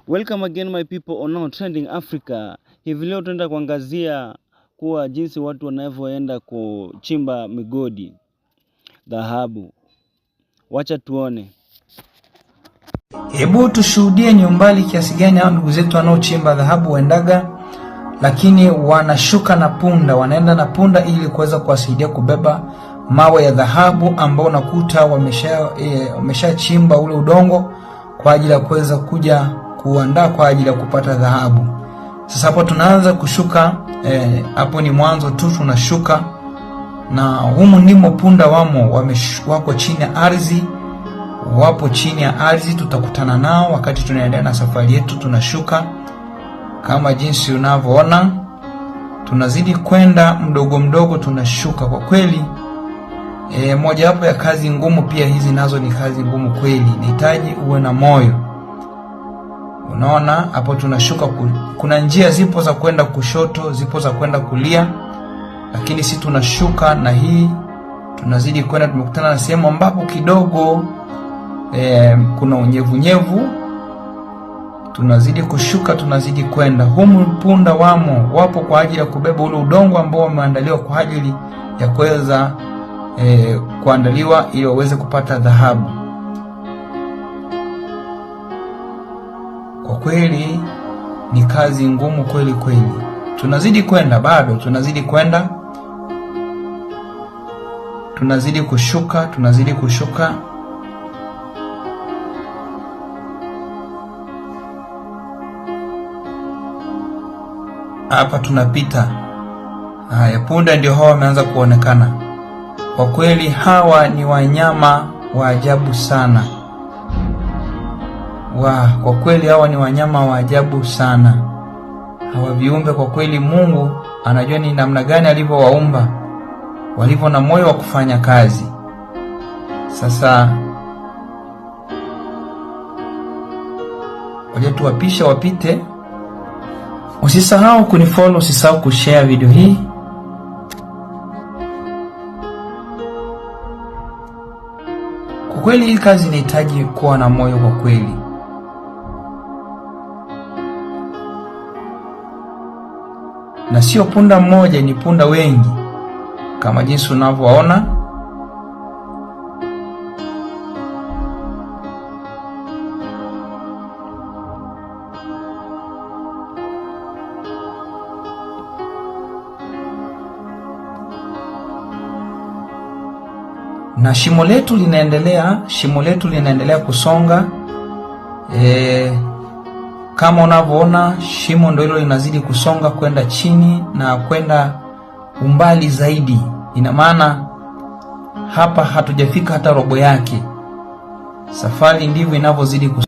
Welcome again my people on Now Trending Africa. Hivi leo tunaenda kuangazia kuwa jinsi watu wanavyoenda kuchimba migodi dhahabu. Wacha tuone. Hebu tushuhudie ni umbali kiasi gani hao ndugu zetu wanaochimba dhahabu waendaga, lakini wanashuka na punda, wanaenda na punda ili kuweza kuwasaidia kubeba mawe ya dhahabu ambao unakuta wameshachimba ule udongo kwa ajili ya kuweza kuja kuandaa kwa ajili ya kupata dhahabu. Sasa hapo tunaanza kushuka, hapo ni mwanzo tu tunashuka, na humu ndimo punda wamo, wako chini ya ardhi, wapo chini ya ardhi. Tutakutana nao wakati tunaendelea na safari yetu. Tunashuka kama jinsi unavyoona, tunazidi kwenda mdogo mdogo, tunashuka kwa kweli. Mojawapo ya kazi ngumu pia hizi nazo ni kazi ngumu kweli, inahitaji uwe na moyo. Unaona hapo tunashuka, kuna njia zipo za kwenda kushoto, zipo za kwenda kulia, lakini si tunashuka na hii tunazidi kwenda. Tumekutana na sehemu ambapo kidogo kuna unyevunyevu, tunazidi kushuka, tunazidi kwenda. Humu punda wamo, wapo kwa ajili ya kubeba ule udongo ambao wameandaliwa kwa ajili ya kuweza kuandaliwa ili waweze kupata dhahabu. Kwa kweli ni kazi ngumu kweli kweli. Tunazidi kwenda, bado tunazidi kwenda, tunazidi kushuka, tunazidi kushuka. Hapa tunapita. Haya, punda ndio hawa wameanza kuonekana. Kwa kweli hawa ni wanyama wa ajabu sana. Kwa kweli hawa ni wanyama wa ajabu sana. Hawa viumbe kwa kweli, Mungu anajua ni namna gani alivyowaumba, walivyo na moyo wa kufanya kazi. Sasa waje tuwapisha wapite. Usisahau kunifollow, usisahau kushare video hii. Kwa kweli hii kazi inahitaji kuwa na moyo kwa kweli. Na sio punda mmoja, ni punda wengi kama jinsi unavyoona. Na shimo letu linaendelea, shimo letu linaendelea kusonga. Kama unavyoona shimo ndio hilo linazidi kusonga kwenda chini na kwenda umbali zaidi. Ina maana hapa hatujafika hata robo yake. Safari ndivyo inavyozidi kusonga.